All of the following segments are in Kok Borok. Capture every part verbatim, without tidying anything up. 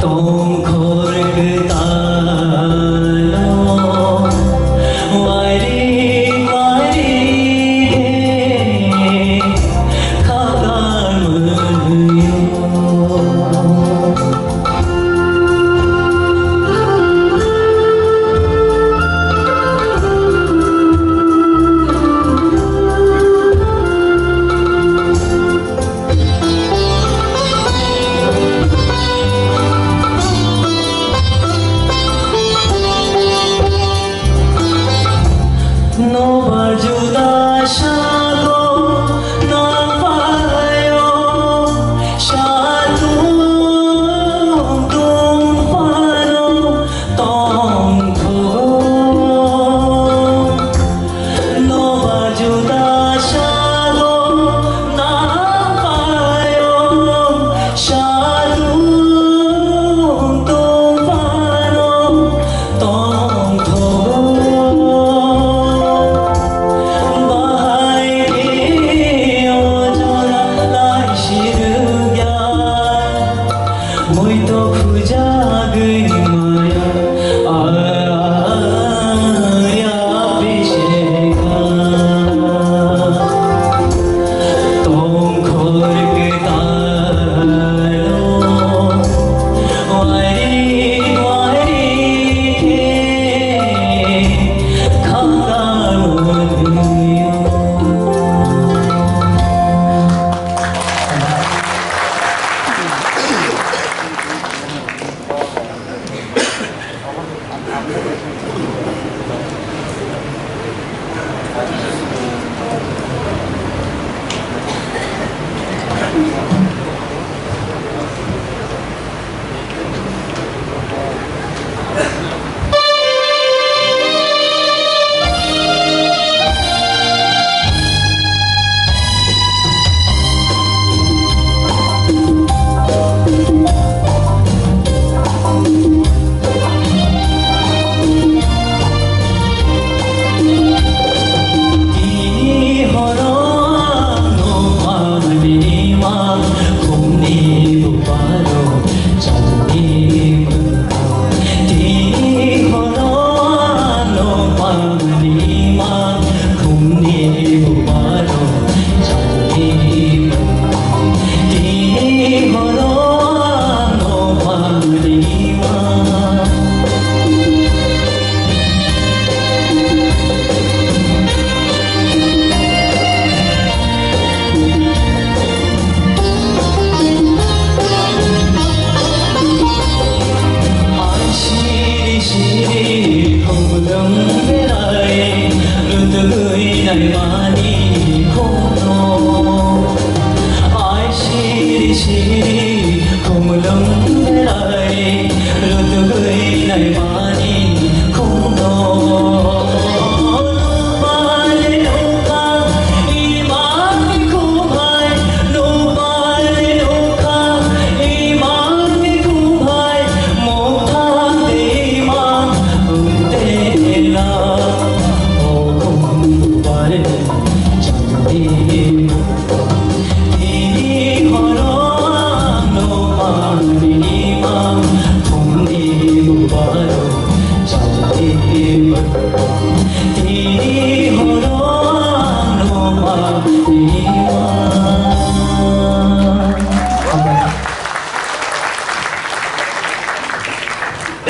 Tongkhor kwtalo, wairik wairik khe khakar mwnwio. Nobar juda sago nangpaio, satung tung phano tongthogo. Nobar juda sago nangpaio, satung tung phano tongthogo. Bahai khe o jora lai sirwkya, muito khujagwi maya, aya bisekha. Tongkhor kwtalo, wairik wairik khe khakar mwnwio.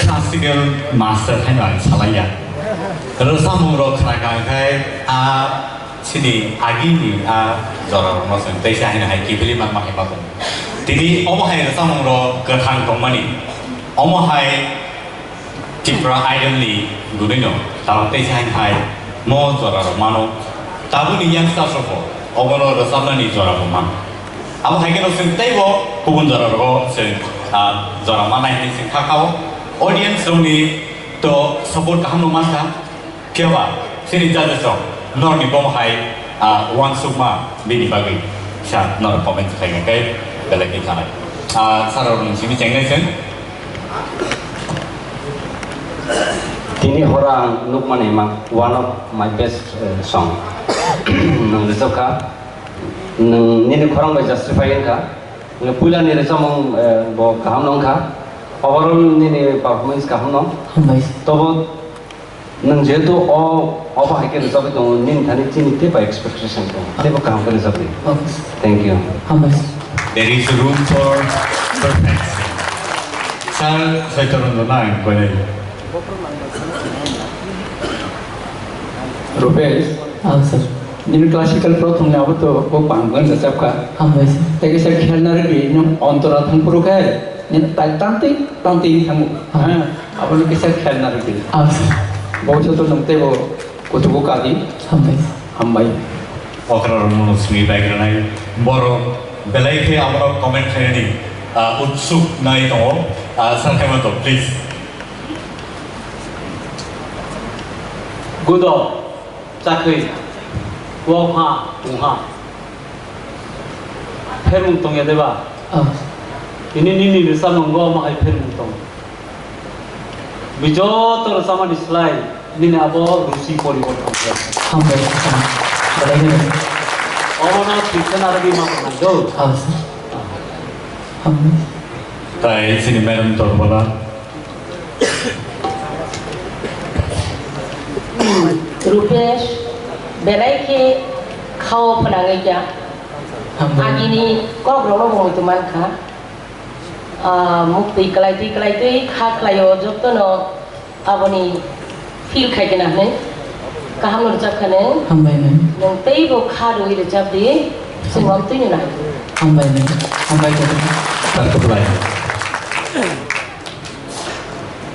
Classical master haino ang salaiya. Rwchapmung rok khna kha khai a Chini agini a jorarokno chwng teisa haino hai kiphilwi manma hai ma tongo. Tini omo hai rwchapmungrok kwthang tongmani, omo hai Tripura Idol ni gwnwino tabuk teisa haino hai mo jorarok mano. Tabukni youngsters rokbo obono rwchapnani jorabo mano. Abo hai kheno chwng teibo kubun jorarogo chwng, ah, jora manai hinwi chwng kha kha-o. Audience rokni to support kaham no mankha. Phiya ba, chini judges rok norokni bomo hai, ah, uansukma bini bagwi sa norok comment khaina khe belai khe thanai. Ah, sir rok ni simi chengnai chwng. Tini horo ang nukmani ma one of my best, eh, song. Nwng rwchapkha. Nwng nini khorang bai justify wngkha. Nwng puila ni rwchapmung, eh, bo kaham no wngkha. Overall nini performance kaham no. Hambai. Tobo nwng jehetu o, obo hai khe rwchapwi tongo, nini thani chini teibo expectation tongo. Teibo kaham khe rwchapwi. Okay. Thank you. Hambai. There is room for perfection. Sir, Saitorondo na ang koi. Rupesh, ah, sir. Nini classical prothom ni abo to bo bangban rwchapkha. Hambai, sir. Tei kisa khelna rwdi, nwng ontora thangphuru khe, nini tai tantwi, tantwi thango. Ah. Ha, abo ni kisa khelna rwdi. Ah, sir. Bo joto nwng teibo kuchugo kadi. Hambai. Hambai. Okra rwmano simi bai granai. Borok belai khe amorok comment khainani, ah, utsuk nai tongo. Ah, sir khe ma to, please. Gudo, chakri, wokha, wungha. Phermung tongya deba? Ah. Ini nini rwchapmung go ma hai phermung tong. Bijoto rwchapmani slai, nini abo ruchi poriborton khlai. Hambai, hambai. Belai no. Obono thiksa narwgwi ma tongnai do. Ah, sir. Hambai. Tai chini madam Torbala. Rupesh, belai khe khao phnangwi kya? Hambai. Agini kok rokno bo muitu mankha. Ah, muktwi kwlaitwi kwlaitwi kha khlaio jotono aboni feel khaikhe na hwnwi. Kaham no rwchapkha nwng. Hambai nai. Nwng teibo kha rwui rwchapdi, chwng amtwino nai. Hambai nai. Hambai khe. Sir, kwplai.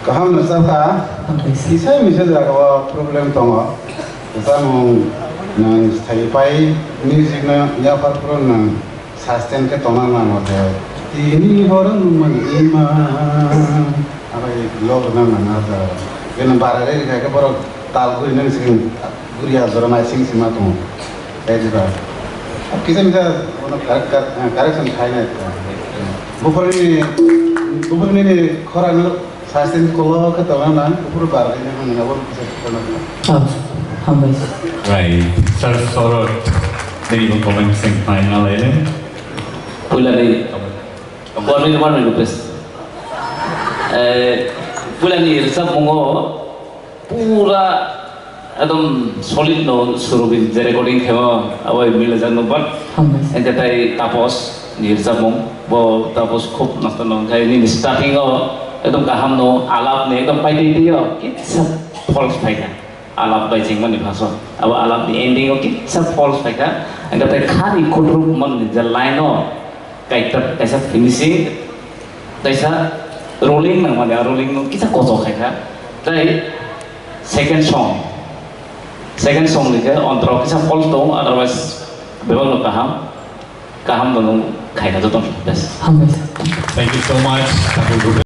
Kaham no chapha. Hambai. Kisa misa jaga o problem tongo. Rwchapmung nwng sai pai music no yaphar phuru nwng sustain khe tongna nango de. Tini horo nwng man ima. Abai log na nang a jaga. Bini bara re kha khe borok tal guri nang sing guri a jora nai sing sima tongo. Tei diba. Kisa misa bono correct, correct, correction khai nai. Buphurni, buphurni khorang Sastin kolo khe tongna nang, buphuru bar khe nang nang abo kisa khe tongna nang. Oh, hambai. Right. Sir Sorot, nini bo comment sing final ele. Puilani, one minute, one minute, please. Eh, puilani rwchapmungo pura Ekdom solid no surubi je recording khemo abo milajak no, but Hambai. Ente tai Tapos ni rwchapmung, bo Tapos khub nosto no, khai nini starting o ekdom kaham no, alap ni ekdom paitwi twi o kitsa false phaikha, alap bai jingmani phaso abo alap ni ending o kitsa false phaikha, ente tai khani kudruk man ni je line o kaisa, kaisa finishing, kaisa rolling nang mani, a rolling no kisa kochok khai kha. Tai second song, second song ni khe ontro kisa false tong, otherwise bebak no kaham, kaham no nung khai kha joto no best. Hambai. Thank you so much.